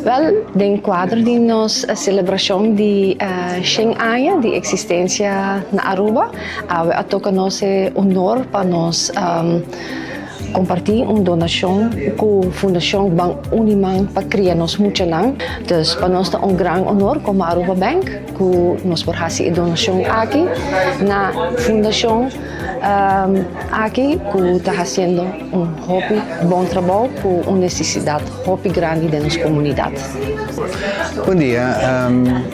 Wel, den cuadro di nos celebracion di 100 aña di existencia na Aruba, awe a toca nos e honor pa nos comparti un donacion cu Fundacion Ban Uni Man pa Cria Nos Muchanan. Dus pa nos ta un gran honor como Aruba Bank cu nos por haci e donacion aki na fundacion aki cu ta haciendo un hopi bon trabou cu un necesidad hopi grandi den nos comunidad. Bon dia,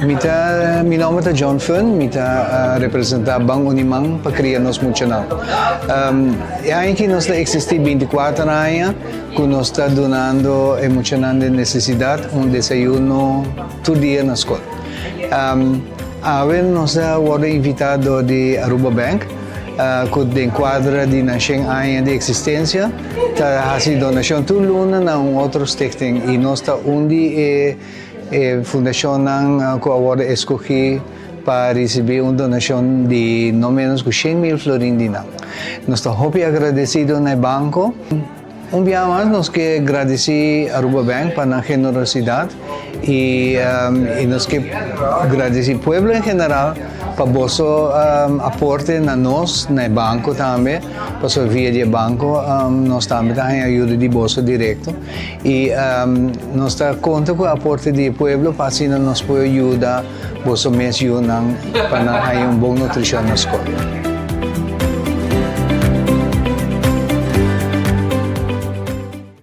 mi ta mi nomber ta John Fun, mi ta representa Ban Uniman pa cria nos muchanan. E aña aki nos ta existi 24 aña cu nos ta dunando e muchanan den necesidad un desayuno tur dia na scol. Awe nos a wordo invita door di Aruba Bank cu den cuadra di nan shen aña di existencia ta haci donacion tur luna na un otro stichting y nos ta un di e e fundacionnan cu a wordo escogi pa ricibi un donacion di no menos cu 100,000 florin di nan. Nos ta hopi agradecido na e banco. Un bia mas nos ke gradisí Aruba Bank pa nan generosidat i i nos ke gradisí pueblo en general pa boso aporte na nos, na e banko tambe, pasobra via di e banko nos tambe ta haña ayuda di boso direkto i nos ta konta ku e aporte di e pueblo pa asina nos por yuda boso mes yunan pa nan haña un bon nutrishon na skol.